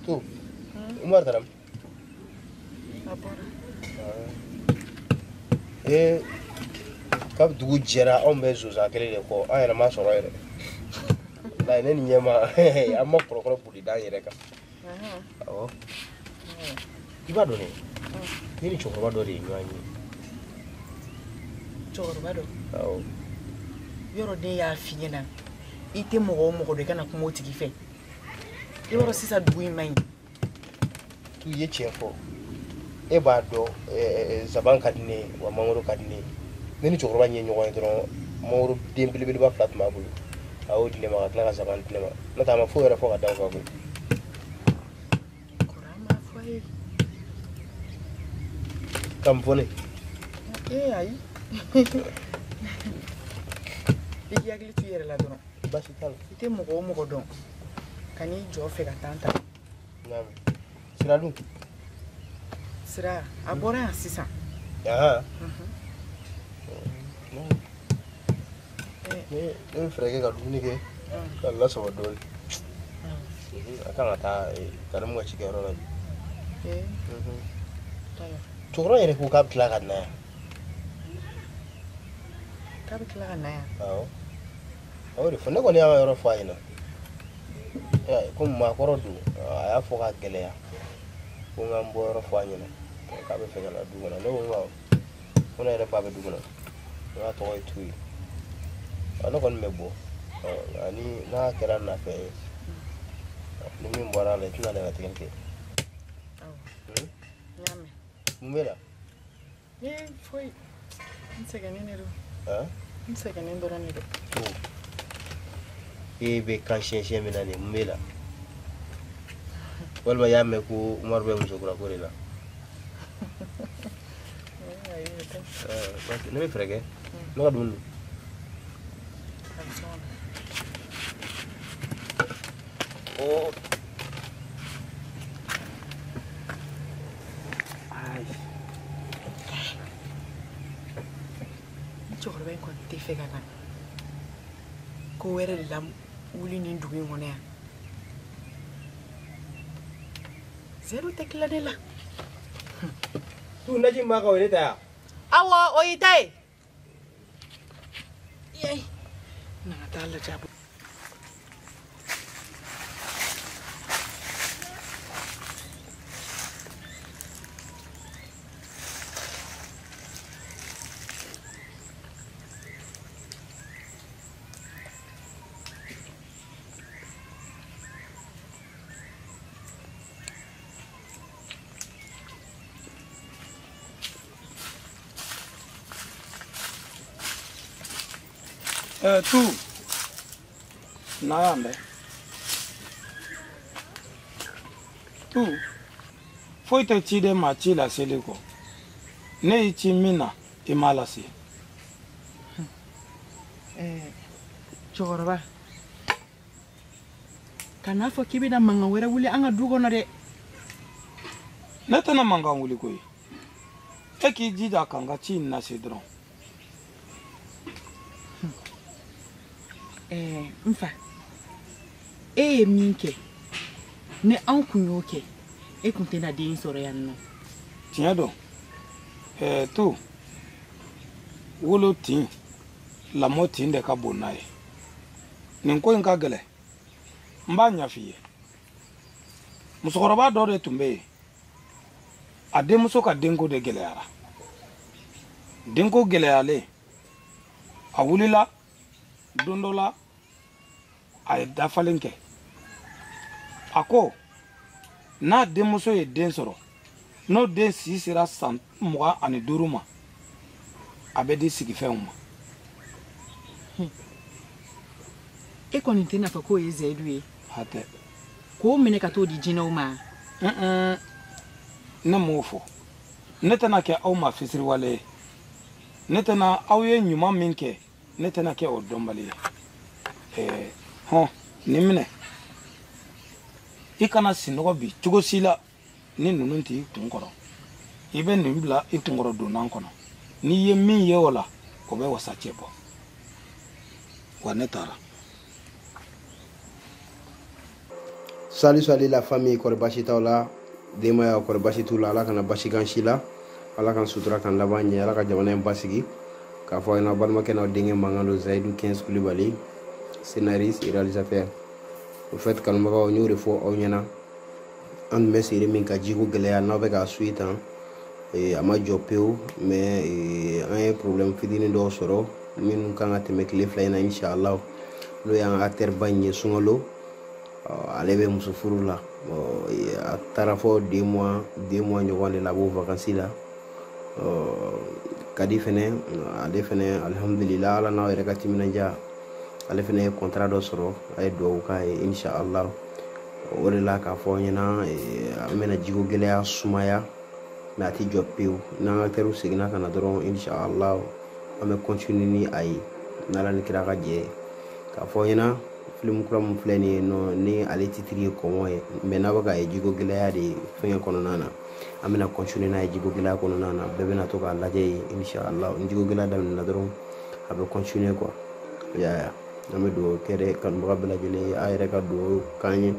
To Umar taram. A bɔra. Ee kabi dugu jɛra anw bɛ zonzan kelen de kɔ an yɛrɛ ma sɔrɔ yɛrɛ. Walayi ne ni ɲɛma an ma kɔrɔkɔrɔ boli d'an yɛrɛ kan. Awɔ. I b'a dɔn dɛ. Ne ni cɛkɔrɔba dɔ de ye ɲɔgɔn ye. Cɛkɔrɔba dɔ? Awɔ. Yɔrɔ den y'a f'i ɲɛna i tɛ mɔgɔ o mɔgɔ dɔn i kana kuma o tigi fɛ. I b'a dɔn sisan dugu in man ɲi. Tu ye tiɲɛ fɔ. E b'a dɔn zaban ka di ne ye wa mangoro ka di ne ye. Ne ni cɛkɔrɔba in ye ɲɔgɔn ye dɔrɔn mangoro den belebeleba fila tun b'a bolo. A y'o di ne ma ka tila ka zaban di ne ma. N'o tɛ a ma foyi yɛrɛ fɔ ka da o kan koyi. Kɔrɔ an b'a fɔ a ye. Ka mun fɔ ne? Ee ayi. I k'i hakili to i yɛrɛ la dɔrɔn. Baasi t'a la. I tɛ mɔgɔ o mɔgɔ dɔn. Kan'i jɔ fɛ ka taa n ta. Naamu. Sira dun? Sira, a bɔra yan sisan. Ahan. Ne bɛ fɛɛrɛ kɛ ka dumuni kɛ ka lasɔrɔ dɔɔnin. A kan ka taa Karimu ka cikɛyɔrɔ la bi. Cɛkɔrɔba yɛrɛ ko k'a bɛ tila ka na yan. K'a bɛ tila ka na yan? Awɔ. A y'o de fɔ ne kɔni y'a ka yɔrɔ fɔ a ɲɛna. Komi maakɔrɔ don a y'a fɔ ka gɛlɛya ko n ka n bɔ yɔrɔ fɔ a ɲɛna k'a bɛ fɛ ka na du kɔnɔ ne ko n ko awɔ ko ne yɛrɛ ba bɛ du kɔnɔ n k'a tɔgɔ ye Tu ye ne kɔni bɛ bɔ nka ni n'a kɛra nafɛ ye ni min bɔra a la i tɛna latigɛli kɛ. Mun bɛ la? Ee foyi n sɛgɛnnen de don. N sɛgɛnnen dɔrɔn de don. E bɛ kan siɲɛ min na nin mun b'e la walima i y'a mɛn ko Umaru bɛ muso kura ko de la. Ne bɛ fɛɛrɛ kɛ ne ka dumuni dun. Ni cɛkɔrɔba in kɔni tɛ fɛ ka na ko wɛrɛ de la wuli nin dugu in kɔnɔ yan. Zero tɛ tila ne la. Tu naji min b'a kan o ye ne ta ye wa? Awɔ o y'i ta ye. Na ka taa lajɛ a bolo. Tu na yan dɛ. Tu foyi tɛ ciden ma ci laseli kɔ. Ne y'i ci min na i m'a lase. Cɛkɔrɔba kan'a fɔ k'i bɛna mankan wɛrɛ wuli an ka du kɔnɔ dɛ. Ne tɛna mankan wuli koyi. E k'i jija ka n ka ci in lase dɔrɔn. N fa e ye min kɛ ni anw kun y'o kɛ e kun tɛna den sɔrɔ yan nɔ. Tiɲɛ don. Tu wolo tin lamɔ tin de ka bon n'a ye. Nin ko in ka gɛlɛn n b'a ɲɛf'i ye. Musokɔrɔba dɔ de tun bɛ yen a denmuso ka denko de gɛlɛyara. Denko gɛlɛyalen a wulila don dɔ la a ye dafalen kɛ. A ko n'a denmuso ye den sɔrɔ n'o den si sera san 25 ma a bɛ di sigifɛnw ma. E kɔni tɛna fɔ k'o ye Zeyidu ye? Hatɛ. K'o minɛ ka t'o di jinɛw ma? Ne m'o fɔ. Ne tɛna kɛ aw ma fisiriwale ye. Ne tɛna aw ye ɲuman min kɛ ne tɛna kɛ o dɔnbali ye. Hɔn nin minɛ. I kana sinɔgɔ bi cogo si la ni ninnu t'i kun kɔrɔ. I bɛ nin bila i kunkɔrɔ donnan kɔnɔ. N'i ye min ye o la o bɛ wasa cɛ bɔ. Wa ne taara. Salut, salut la famille, kɔri basi t'aw la, denbaya kɔri basi t'u la, Ala kana basi k'an si la, Ala k'an sutura k'an laban ɲɛ, Ala ka jamana in basigi. K'a fɔ aw ɲɛna balimakɛ n'aw denkɛ mankan don Zayidu 15 Kulibali, scénariste et réalisateur. Au fait, kanubagaw n y'o de fɔ aw ɲɛna, an tun bɛ siri min ka jiko gɛlɛya n'aw bɛ k'a suit tan, a ma jɔ pewu, mais an ye problème fitinin dɔw sɔrɔ minnu kan ka tɛmɛ tile 2 in na inshallah. N'o y'an ka acteur ba in ye Sunkalo, ale bɛ muso furu la, a taara fɔ 2 mois 2 mois ɲɔgɔn de la, a b'o vacances la. Kadi fɛnɛ, ale fɛnɛ alhamdulillah, Ala n'aw yɛrɛ ka timinandiya, ale fɛnɛ ye contrat dɔ sɔrɔ, a ye dugawu k'a ye inshallah. O de la k'a fɔ aw ɲɛna, an bɛna jiko gɛlɛya sumaya, mais a tɛ jɔ pewu. N'an ka acteurs seginna ka na dɔrɔn inshallah, an bɛ continuer ni a ye n'Ala ni kira ka jɛ ye. K'a fɔ aw ɲɛna film kura min filɛ nin ye nɔ, ni ale titre ye kɔngɔ ye, mais n'a bɛ k'a ye jiko gɛlɛya de fɛngɛ kɔnɔna na, an bɛna continuer n'a ye jiko gɛlɛya kɔnɔna na, bɛɛ bɛna to k'a lajɛ yen inshallah. Ni jiko gɛlɛya daminɛna dɔrɔn a bɛ continuer quoi. Ya an bɛ dugawu kɛ dɛ kanubaga bɛɛ lajɛlen ye, a yɛrɛ ka dugawu k'an ye,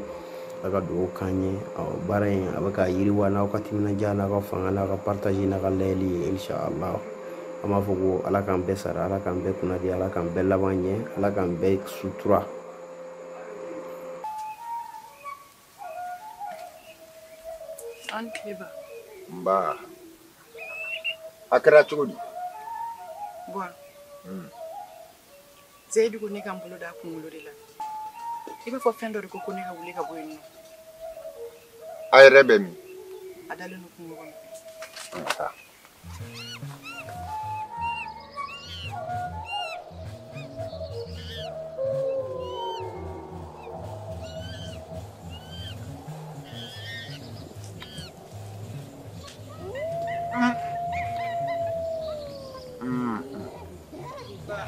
a ka dugawu k'an ye. Baara in a bɛ ka yiriwa n'aw ka timinandiya n'aw ka fanga n'aw ka partage n'aw ka layɛli ye inshallah. An b'a fɔ ko Ala k'an bɛɛ sara, Ala k'an bɛɛ kunnadi, Ala k'an bɛɛ laban ɲɛ, Ala k'an bɛɛ sutura. An tile ba. Nba. A kɛra cogo di? Bɔn. Zayidu ko ne ka n bolo da kunkolo de la. I b'a fɔ fɛn dɔ de ko ko ne ka wuli ka bɔ yen nɔ. A yɛrɛ bɛ min? A dalen don kungo kɔnɔ.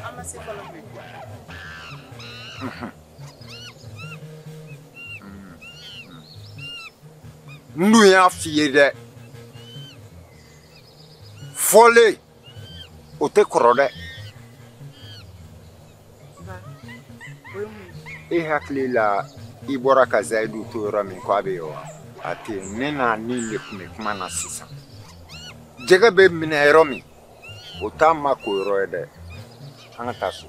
An ma se fɔlɔ koyi. N dun y'a f'i ye dɛ, fɔlen o tɛ kɔrɔ dɛ. Ba, o ye mun ye? E hakili la i bɔra ka Zayidu to yɔrɔ min ko a bɛ yen wa? A tɛ yen, ne n'a ni de tun bɛ kuma na sisan. Jɛgɛ bɛ minɛ yɔrɔ min, o t'a ma ko yɔrɔ ye dɛ. An ka taa so.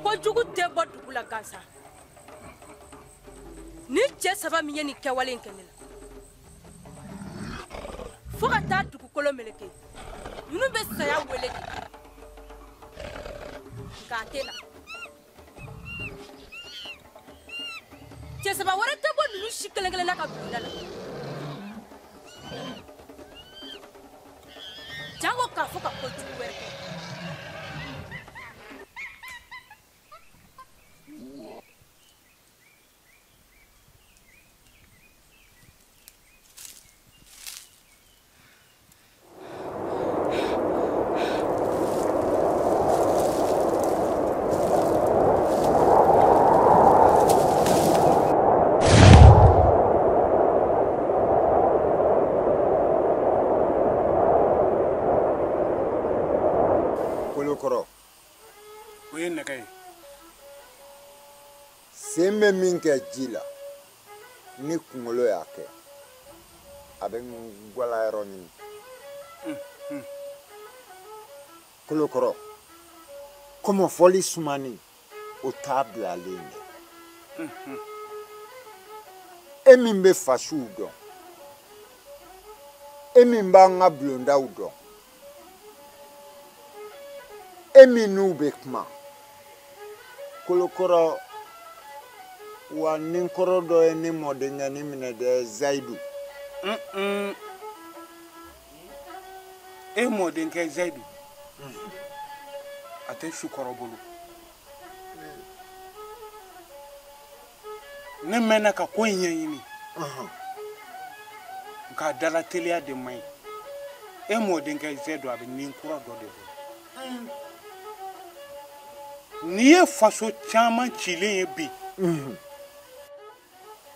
Kojugu tɛ bɔ dugu la gansan. Ni cɛ saba min ye nin kɛwale in kɛ ne la, fo ka taa dugukolo meleke, ninnu bɛ saya wele de, nka a tɛ na. Cɛ saba wɛrɛ tɛ bɔ ninnu si kelen kelenna ka bulonda la, jango k'a fɔ ka kojugu wɛrɛ kɛ. O ye nɛgɛ ye. Sen bɛ min kɛ ji la, ni kunkolo y'a kɛ, a bɛ gwala yɔrɔ ɲini. Kolokɔrɔ, kɔmɔfɔli sumani, o t'a bilalen ye. E min bɛ fasiw dɔn, e min b'an ka bulondaw dɔn, e min n'u bɛ kuma, Kolokɔrɔ, wa ni kɔrɔ dɔ ye ne mɔdenkɛnin minɛ dɛ, Zayidu. E mɔdenkɛ Zayidu, a tɛ sukɔrɔ bolo. Ne mɛnna ka ko in ɲɛɲini, nka dala teliya de man ɲi. E mɔdenkɛ Zayidu, a bɛ nin kura dɔ de bolo. N'i ye faso caman cilen ye bi,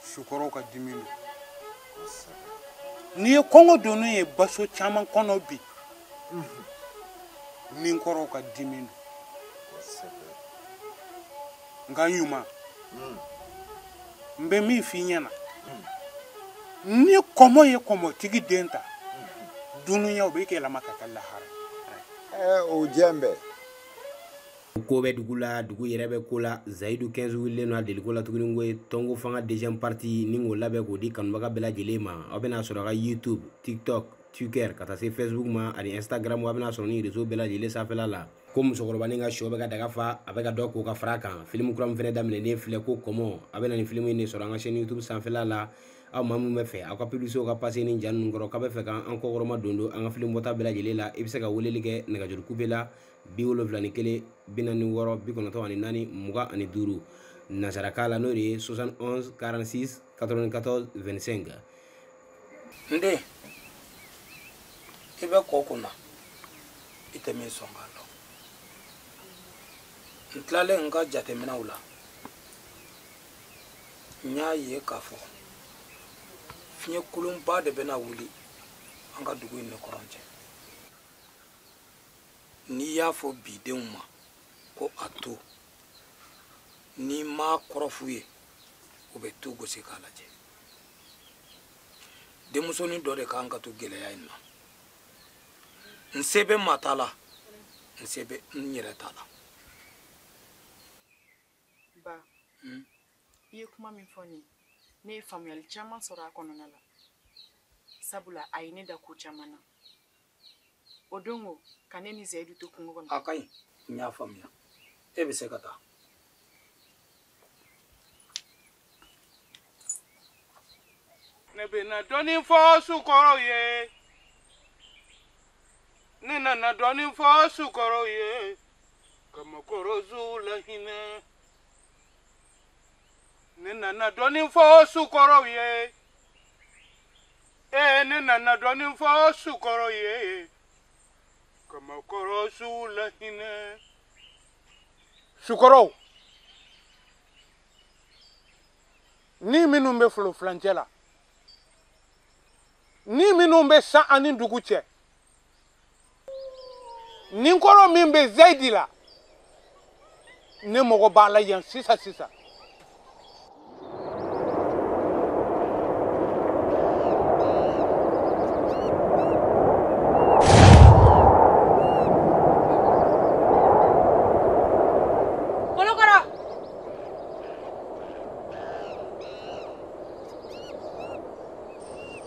sukɔrɔw ka dimi don. N'i ye kɔngɔ donnen ye baso caman kɔnɔ bi, ninkɔrɔw ka dimi don. Nka ɲuman, n bɛ min f'i ɲɛna, ni kɔmɔ ye kɔmɔtigi den ta, dunuya o bɛ yɛlɛma ka kɛ lahara. O jɛn bɛɛ. Ko bɛ dugu la, dugu yɛrɛ bɛ ko la. Zayidu 15 wulilen don a deliko la tuguni ko ye tɔnko fanga deuxième partie ni k'o labɛn k'o di kanubaga bɛɛ lajɛlen ma. Aw bɛna sɔrɔ a ka YouTube, TikTok, Twitter ka taa se Facebook ma ani Instagram, aw bɛna sɔrɔ ni réseau bɛɛ lajɛlen sanfɛla la. Ko musokɔrɔbanin ka sɔ bɛ ka daga fa, a bɛ ka dɔ ko ka fara kan. Film kura min fɛnɛ daminɛnen filɛ ko kɔmɔ, a bɛna nin film in de sɔrɔ an ka chaîne YouTube sanfɛla la. Aw maa min bɛ fɛ aw ka publicité ka passer ni ja ninnu kɔrɔ, k'a bɛ fɛ k'an kɔkɔrɔma don don an ka film bɔta bɛɛ lajɛlen la, i bɛ se ka weleli kɛ nɛgɛjuru kube la 71 46 94 25 nansarakan la, n'o de ye 71 46 94 25. N den, i bɛ kɔ kunna, i tɛ min sɔn k'a lɔn. N tilalen n ka jateminɛw la, n y'a ye k'a fɔ fiɲɛ kolonba de bɛna wuli an ka dugu in ni kɔrɔn cɛ. N'i y'a fɔ bi denw ma ko a to, n'i m'a kɔrɔ f'u ye, u bɛ tu gosi k'a lajɛ. Denmusonin dɔ de kan ka to gɛlɛya in na. N se bɛ maa ta la, n se bɛ n yɛrɛ ta la. Ba, i ye kuma min fɔ nin ye, ne ye faamuyali caman sɔrɔ a kɔnɔna la. Sabula a ye ne da ko caman na. O don o, ka ne ni Zayidu to kungo kɔnɔ. A ka ɲi, n y'a faamuya. E bɛ se ka taa. Ne bɛna dɔɔnin fɔ sukɔrɔw ye. Ne nana dɔɔnin fɔ sukɔrɔw ye. Ka makɔrɔziw lahinɛ. Ne nana dɔɔnin fɔ sukɔrɔw ye. Ee, ne nana dɔɔnin fɔ sukɔrɔw ye. Ka makɔrɔziw lahinɛ. Sukɔrɔw, ni minnu bɛ folo furancɛ la, ni minnu bɛ san ani dugu cɛ, ni kɔrɔ min bɛ Zayidi la, ne mago b'a la yan sisan sisan. Kolokɔrɔ,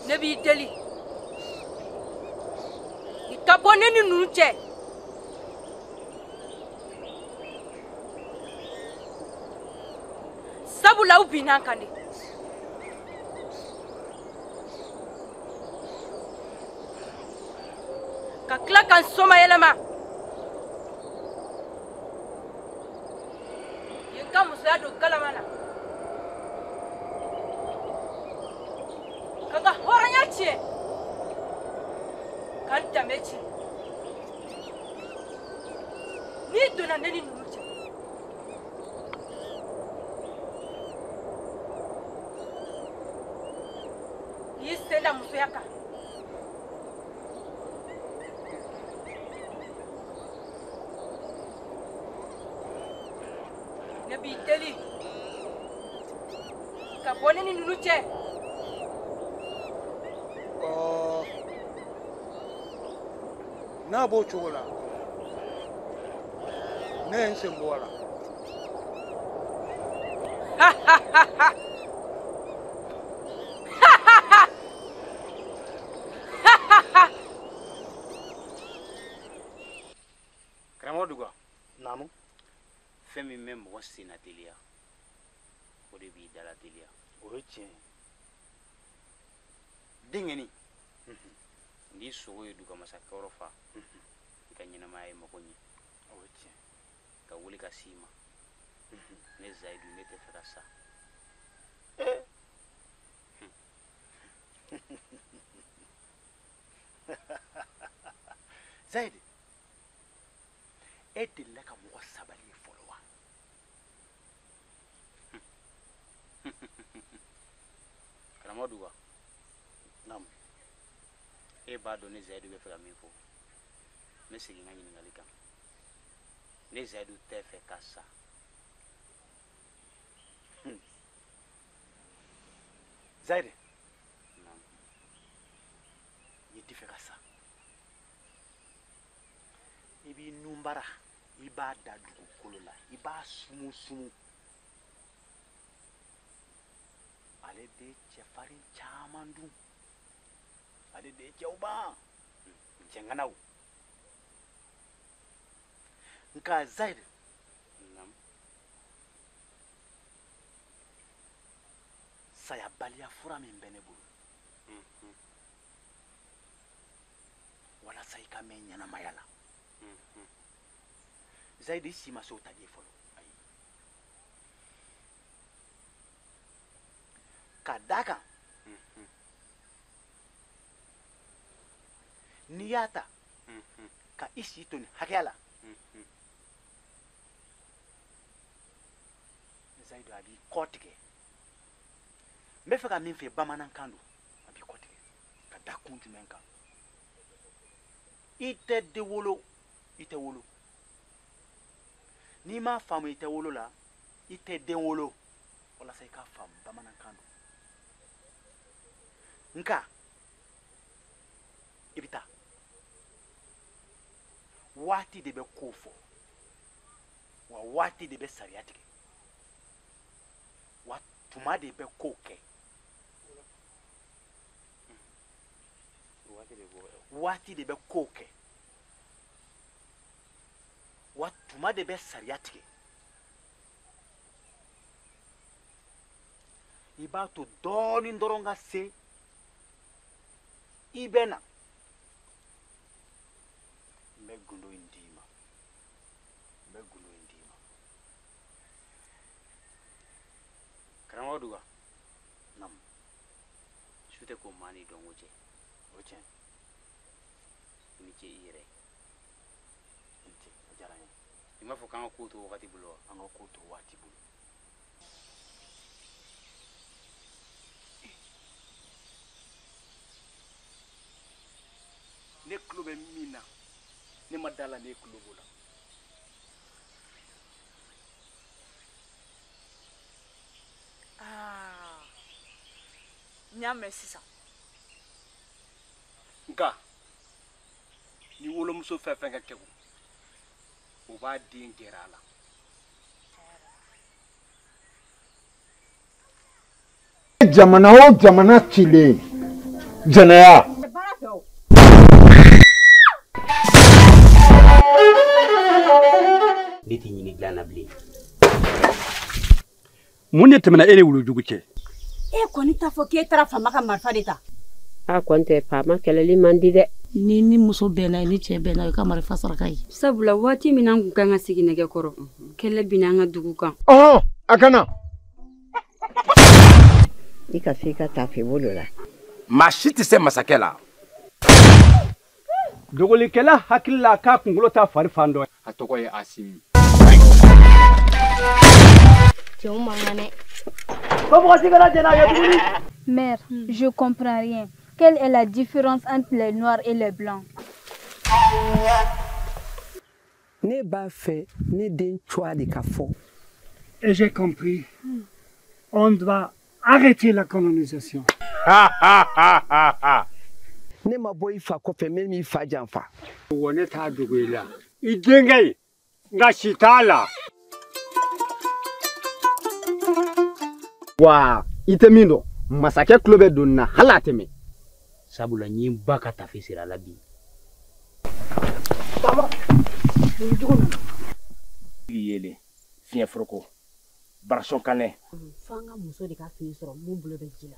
ne b'i deli, i ka bɔ ne ni ninnu cɛ. Sabula u binna an kan de. Ka tila ka n somayɛlɛma. Ye n ka musoya don galama la. Ka n ka hɔrɔnya tiɲɛ. Ka n danbe tiɲɛ. N'i donna ne ni ninnu cɛ, n'i sen da musoya kan, Ne b'i deli ka bɔ ne ni ninnu cɛ. N'a b'o cogo la, ne ye n sen bɔ a la. Karamɔgɔ Duga. Naamu. Fɛn min bɛ mɔgɔ senna teliya, o de b'i dala teliya. O ye tiɲɛ ye. Denkɛnin, n'i sogo ye Duga masakɛyɔrɔ fa, i ka ɲɛnamaya ye mako ɲɛ. O ye tiɲɛ. Ka wuli ka s'i ma. Ne Zayidu, ne tɛ fɛ ka sa. Zayidu, e delila ka mɔgɔ sabali ye fɔlɔ wa? Karamɔgɔ Duga. Naamu. E b'a dɔn ne Zayidu bɛ fɛ ka min fɔ. N bɛ segin n ka ɲininkali kan. Ne Zayidu tɛ fɛ ka sa. Zayidu. Naamu. I tɛ fɛ ka sa. I b'i nunbara, i b'a da dugukolo la, i b'a sumu sumu. Ale de ye cɛfarin caman dun. Ale de ye cɛw ban. Cɛŋanaw. Nka Zayidu. Naamu. Sayabaliya fura min bɛ ne bolo, walasa i ka mɛn ɲɛnamaya la. Zayidu, i si ma se o tali ye fɔlɔ. Ayi. Ka d'a kan, n'i y'a ta ka i si to nin hakɛya la, Zayidu, a b'i kɔ tigɛ. N bɛ fɛ ka min fɛ bamanankan don, a b'i kɔ tigɛ. Ka da kun jumɛn kan? I tɛ den wolo, i tɛ wolo. N'i m'a faamu i tɛ wolo la, i tɛ den wolo. Walasa i k'a faamu bamanankan don. Nka i bɛ taa. Waati de bɛ ko fɔ, wa waati de bɛ sariya tigɛ, wa tuma de bɛ ko kɛ. Waati de bɛ ko kɛ, wa tuma de bɛ sariya tigɛ. I b'a to dɔɔnin dɔrɔn ka se, i bɛ na. N bɛ gundo in d'i ma. N bɛ gundo in d'i ma. Karamɔgɔ Duga. Naamu. Su tɛ ko maa ni dɔnko cɛ. O tiɲɛ. I ni ce i yɛrɛ. I ni ce, a diyara n ye. I m'a fɔ k'an ka ko to wagati bolo wa? An ka ko to waati bolo. Ne tulo bɛ min na, ne ma da la ne tulo b'o la. Aa, n y'a mɛn sisan. Nka ni wolomuso fɛn fɛn ka kɛku, o b'a den gɛrɛ a la. Jamana o jamana cilen, jɛnɛya. Ne t'i ɲini dilan na bilen. Mun de tɛmɛna e ni wulujugu cɛ? E kɔni t'a fɔ k'e taara faama ka marifa de ta. A kɔni tɛ faama kɛlɛli man di dɛ. Ni muso bɛnna ye, ni cɛ bɛnna ye, i ka marifa saraka ye. Sabula waati min an kun kan ka sigi nɛgɛ kɔrɔ, kɛlɛ binna an ka dugu kan. Ɔhɔn, a kana. I ka se i ka taafe bolo la. Maa si tɛ se masakɛ la. Dogolikɛla hakili la k'a kunkolo t'a fari fan dɔ ye. A tɔgɔ ye Asimi. Cɛw man kan dɛ. Ko mɔgɔ si kana jɛn n'a ye tuguni. Mère, je comprends rien. Quelle est la différence entre les noirs et les blancs? Ne b'a fɛ ne den cogoya de ka fɔ. Et j'ai compris, on doit arrêter la colonisation. Ne ma bɔ i fa kɔfɛ min m'i fa janfa. Wa ne t'a dogo i la. I denkɛ in, nka si t'a la. Wa i tɛ min dɔn, masakɛ tulo bɛ don na hali a tɛ mɛn. Sabula n ye n ba ka tafe siri a la bi. Faama, nin jugu ninnu. Yelen, fiɲɛ foroko, barasɔn kanɛ. F'an ka muso de ka fini sɔrɔ mun bolo bɛ ji la.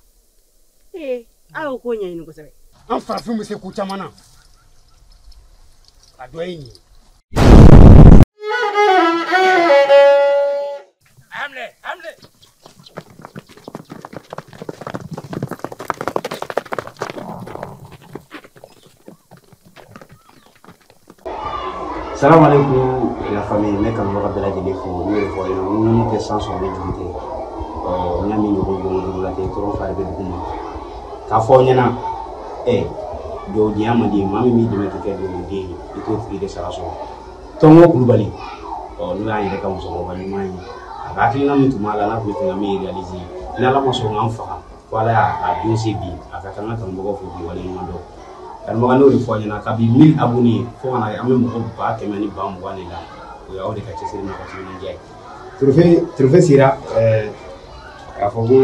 Ee, a y'o ko ɲɛɲini kosɛbɛ. An farafinw bɛ se ko caman na. A dɔ ye nin ye. Amle, amle. Salam alaikum la famille, ne kanubaga bɛɛ lajɛlen fo n y'o de fɔ aw ɲɛna n ko ŋunu tɛ san sɔrɔ ni juru tɛ ɔ n y'a min ɲɔgɔn bolo dugu la ten tɔrɔ fari bɛ dugu ma k'a fɔ aw ɲɛna dugawudenya man di maa min b'i dɛmɛ k'i kɛ dugawuden ye i t'o tigi de sara sɔrɔ Tɔngo Kulubali ɔ n'o y'an yɛrɛ ka musokɔrɔba ɲuman ye a ka hakilina min tun b'a la n'a tun bɛ fɛ ka min réaliser ni Ala ma sɔn k'an faga fo Ala y'a don se bi a ka kan ka kanubagaw fo k'i waleɲuman dɔn. Kanubaga n'o de fɔ aw ɲɛna kabi 1000 abonnés fo ka na an bɛ mɔgɔ 120,000 de la o y'aw de ka cɛsiri n'a ka timinandiya ye. Trophée sera k'a fɔ ko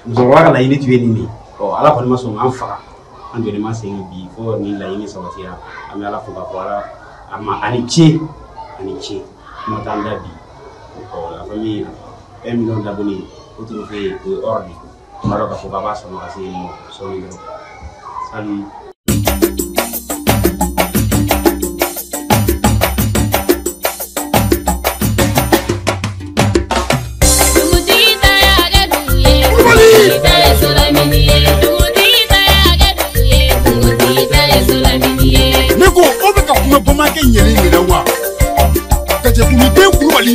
musokɔrɔba ka laɲini tun ye nin de ye ɔ Ala kɔni ma sɔn k'an faga an jɔlen ma sen bi fo nin laɲini sabatira an bɛ Ala fo k'a fɔ Ala a ma a ni ce a ni ce kuma t'an da bi ɔ la famille 1 million d'abonnés o trophée o ye or de ye n b'a dɔn k'a fɔ k'a b'a sama ka se yen nɔ sɔɔni dɔrɔn. Salut. Ne ko aw bɛ ka kuma bamankɛ ɲɛlen de la wa? Gajɛkuni den Kulubali,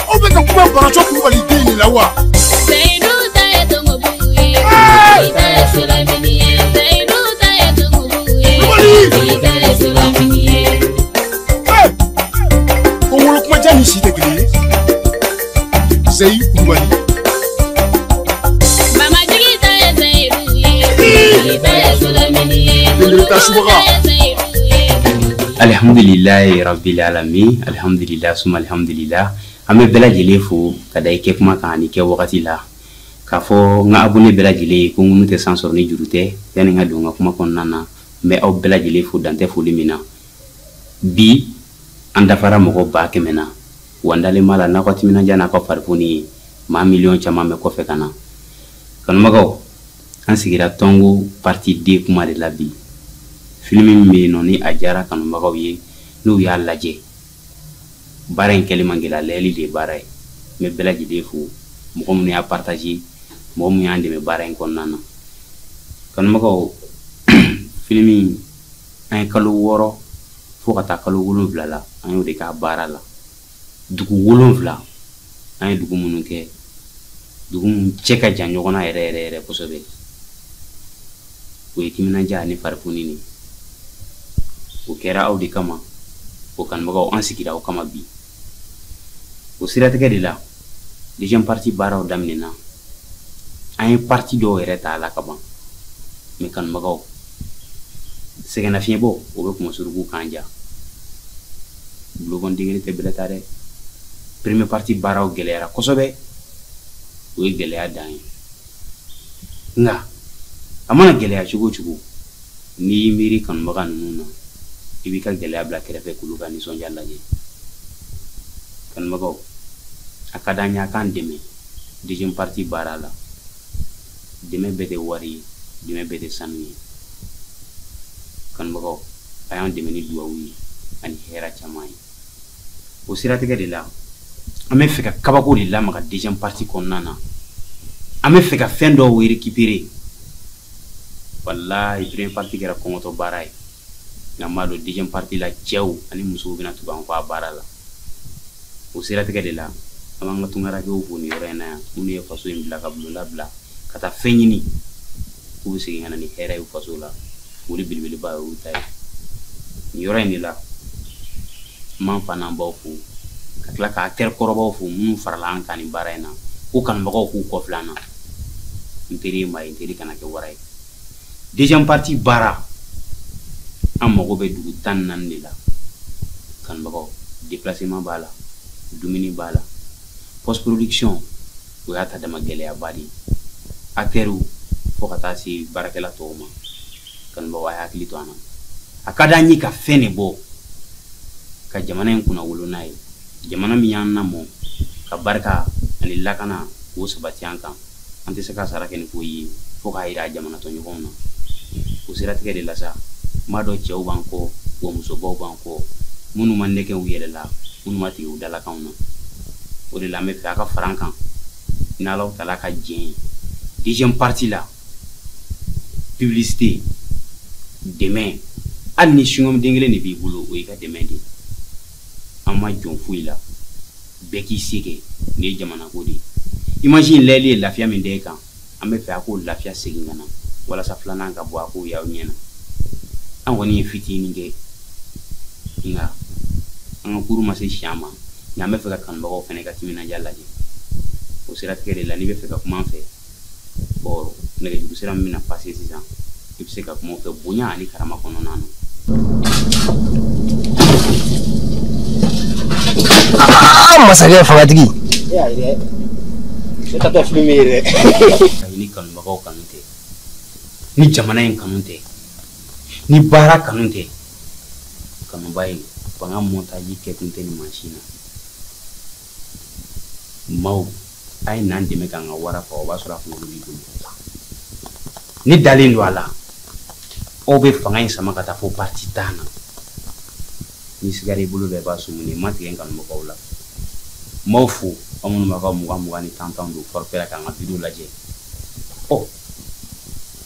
aw bɛ ka kuma Baracɔ Kulubali den de la wa? Ko wolo kumajan ni si tɛ kelen ye. Seyi Kulubali. Alhamdulilayi rabbil alamin, alhamdulillah suma alhamdulillah. An bɛ bɛɛ lajɛlen fo ka da i kɛ kuma kan ani kɛ wagati la k'a fɔ n ka abonné bɛɛ lajɛlen ye ko ŋunu tɛ san sɔrɔ ni juru tɛ. Yanni n ka don n ka kuma kɔnɔna na n bɛ aw bɛɛ lajɛlen fo dantɛ foli min na. Bi an dafara mɔgɔ 100,000 na wa n dalen b'a la n'aw ka timinandiya n'a ka farifoni ye maa miliyɔn caman bɛ kɔfɛ ka na. Kanubagaw, an sigira Tɔngo partie 2 kuma de la bi. Film min bɛ yen nɔ ni a diyara kanubagaw ye n'u y'a lajɛ baara in kɛli man gɛlɛ, layɛli de ye baara ye. N bɛ bɛɛ lajɛlen fo, mɔgɔ minnu y'a partager, mɔgɔ minnu y'an dɛmɛ baara in kɔnɔna na. Kanubagaw, film in an ye kalo 6 fo ka taa kalo 7 la an y'o de k'a baara la. Dugu 7 an ye dugu minnu kɛ, dugu minnu cɛ ka jan ɲɔgɔn na yɛrɛ yɛrɛ yɛrɛ kosɛbɛ, o ye timinandiya ani farifoni de. O kɛra aw de kama, o kanubagaw an sigira aw kama bi. O siratigɛ de la deuxième partie baaraw daminɛna. An ye partie dɔw yɛrɛ ta a la ka ban. Mais kanubagaw, sɛgɛnnafiɲɛbɔ o bɛ kunmasuruku kan ja. Bulon den kelen tɛ bɛlɛ ta dɛ. Première partie baaraw gɛlɛyara kosɛbɛ, o ye gɛlɛya dan ye. Nka a mana gɛlɛya cogo o cogo, n'i y'i miiri kanubaga ninnu na, i b'i ka gɛlɛya bila kɛrɛfɛ k'olu ka nisɔndiya lajɛ. Kanubagaw, a ka d'an ye a k'an dɛmɛ deuxième partie baara la. Dɛmɛ bɛɛ tɛ wari ye, dɛmɛ bɛɛ tɛ sanu ye. Kanubagaw, a y'an dɛmɛ ni duwawu ye ani hɛrɛ caman ye. O siratigɛ de la an bɛ fɛ ka kabako de lamaga deuxième partie kɔnɔna na. An bɛ fɛ ka fɛn dɔw récupérer. Walahi première partie kɛra kɔngɔtɔ baara ye, nka n b'a dɔn deuxième partie la cɛw ani musow bɛna tugu an kɔ a baara la. O siratigɛ de la an b'an ka tunkarankew fo nin yɔrɔ in na yan, minnu ye faso in bila ka bulonda bila ka taa fɛn ɲini k'u bɛ segin ka na ni hɛrɛ ye faso la. Foli belebeleba y'olu ta ye. Nin yɔrɔ in de la n b'an fa n'an baw fo, Ka tila ka acteur kɔrɔbaw fo minnu farala an kan nin baara in na. Ko kanubagaw k'u kɔfilɛ an na. N teri ye maa ye, n teri kana kɛ wara ye. Deuxième partie baara, an mago bɛ dugu 14 de la. Kanubagaw, déplacement b'a la, dumuni b'a la, post production o y'a ta dama gɛlɛyaba de ye. Acteurs fo ka taa se baarakɛla tɔw ma. Kanubagaw, a ye hakili to an na. A ka d'an ye ka fɛn de bɔ ka jamana in kunna wolo n'a ye. Jamana min y'an lamɔ ka barika ani lakana k'o sabati an kan. An tɛ se ka sara kɛ ni foyi ye fo k'a yira jamana tɔɲɔgɔnw na. O siratigɛ de la sa, n b'a dɔn cɛw b'an kɔ, wa musobaw b'an kɔ, minnu ma nɛgɛ u yɛrɛ la, minnu ma tigɛ u dalakanw na. O de la an bɛ fɛ a ka fara an kan n'Alahu taala ka jɛn ye. Deuxième partie la, publicité, dɛmɛ, hali ni chewing-gum den kelen de b'i bolo, o y'i ka dɛmɛ de ye. An ma jɔn foyi la, bɛɛ k'i se kɛ, nin ye jamana ko de ye. Image in layɛli ye lafiya min da e kan, an bɛ fɛ a k'o lafiya segin ka na walasa filanan ka bɔ a k'o y'aw ɲɛ na. An kɔni ye fitinin kɛ, nka an ka kuru ma se siyan ma, nka an bɛ fɛ ka kanubagaw fana ka timinandiya lajɛ. O siratigɛ de la, n'i bɛ fɛ ka kuma an fɛ, bon nɛgɛjuru sira min bɛna passer sisan, i bɛ se ka kuma o fɛ bonya ani karama kɔnɔna na. Masakɛ fangatigi. Ne tatɔ film ye dɛ. Ni kanubagaw kanu tɛ, ni jamana in kanu tɛ, ni baara kanu tɛ, kanuba ye fanga montage kɛ kun tɛ nin mansin na. Maaw, a ye n'an dɛmɛ k'an ka wara faga, o b'a sɔrɔ a kunkolo b'i bolo. Ne dalen don a la, aw bɛ fanga in sama ka taa fo parti 10 na. Ni sigara i bolo la, i b'a sumu. Ma tigɛ n kanubagaw la. N b'aw fo, aw minnu b'a ka 20 20 ni 10 10 don forfait la k'an ka vidéo lajɛ. Ɔ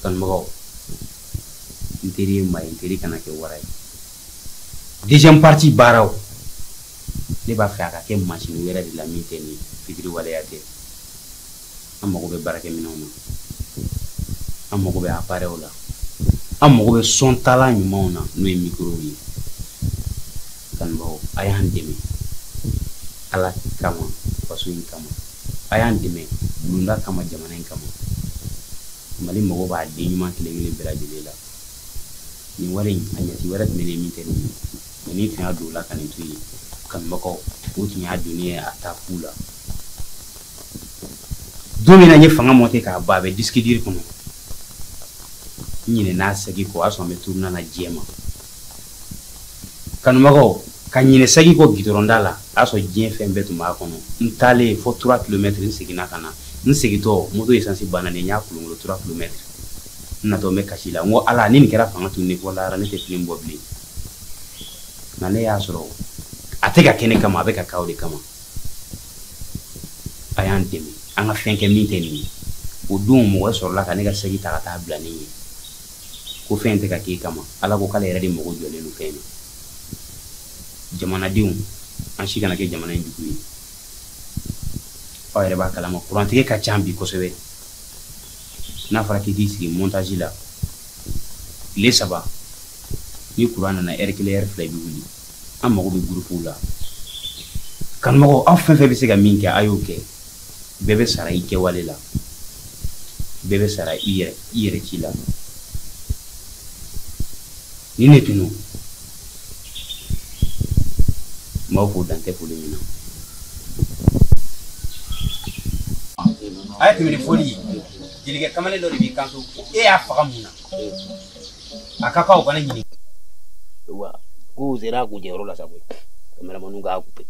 kanubagaw, n teri ye maa ye, n teri kana kɛ wara ye. Deuxième partie baaraw, ne b'a fɛ a ka kɛ mansin wɛrɛ de la min tɛ nin ye, fitiri waleya tɛ. An mago bɛ baarakɛminɛnw na, an mago bɛ appareilw la, an mago bɛ sontala ɲumanw na n'o ye microw ye. Kanubagaw, a y'an dɛmɛ Ala kama, faso in kama, a y'an dɛmɛ bulonda kama, jamana in kama. Mali mago b'a den ɲuman kelen kelen bɛɛ lajɛlen la. Nin wari in, a ɲɛti wɛrɛ tun bɛ ne min tɛ nin ye, mɛ ni tun y'a don o la ka nin to yen, kanubagaw, o tun y'a donnen ye a taa fu la. Don min na n ye fanga monter k'a ban, a bɛ disque dur kɔnɔ. N ɲinɛna a sɛgi kɔ, o y'a sɔrɔ n bɛ tournant na diɲɛ ma. Kanubagaw, ka ɲinɛ sɛgi kɔ gidɔrɔnda la, a y'a sɔrɔ diɲɛ fɛn bɛɛ tun b'a kɔnɔ. N taalen fo 3 kilomètres, n seginna ka na. N segintɔ, moto essence banna ne, n y'a kolonkolon 3 kilomètres. N natɔ n bɛ kasi la, n ko Ala, ni nin kɛra fanga tun ne fɔ lahara, ne tɛ film bɔ bilen. Nka ne y'a sɔrɔ a tɛ ka kɛ ne kama, a bɛ ka k'aw de kama. A y'an dɛmɛ, an ka fɛn kɛ min tɛ nin ye. O don mɔgɔ sɔrɔla ka ne ka sɛgi ta ka taa bila ne ɲɛ. Ko fɛn tɛ ka k'e kama. Ala ko k'ale yɛrɛ de mago jɔlen don fɛn na. Jamanadenw, an si kana kɛ jamana in jugu ye. Aw yɛrɛ b'a kalama, kurantigɛ ka ca bi kosɛbɛ. N'a fɔra k'i k'i sigi montage la tile 3, ni kuran nana heure 1 heure 2 i bɛ wuli. An mago bɛ groupe la. Kanubagaw, aw fɛn fɛn bɛ se ka min kɛ, a y'o kɛ. Bɛɛ bɛ sara i kɛwale la, bɛɛ bɛ sara i yɛrɛ ci la. Ni ne tun don, n b'aw fo dan tɛ foli min na. A ye tɛmɛ ni foli ye. Jelikɛ kamalen dɔ de b'i kanto ko e y'a faga mun na? A ka kan o kana ɲini. Wa k'u sera a kuncɛyɔrɔ la sa koyi. Caméraman k'a couper.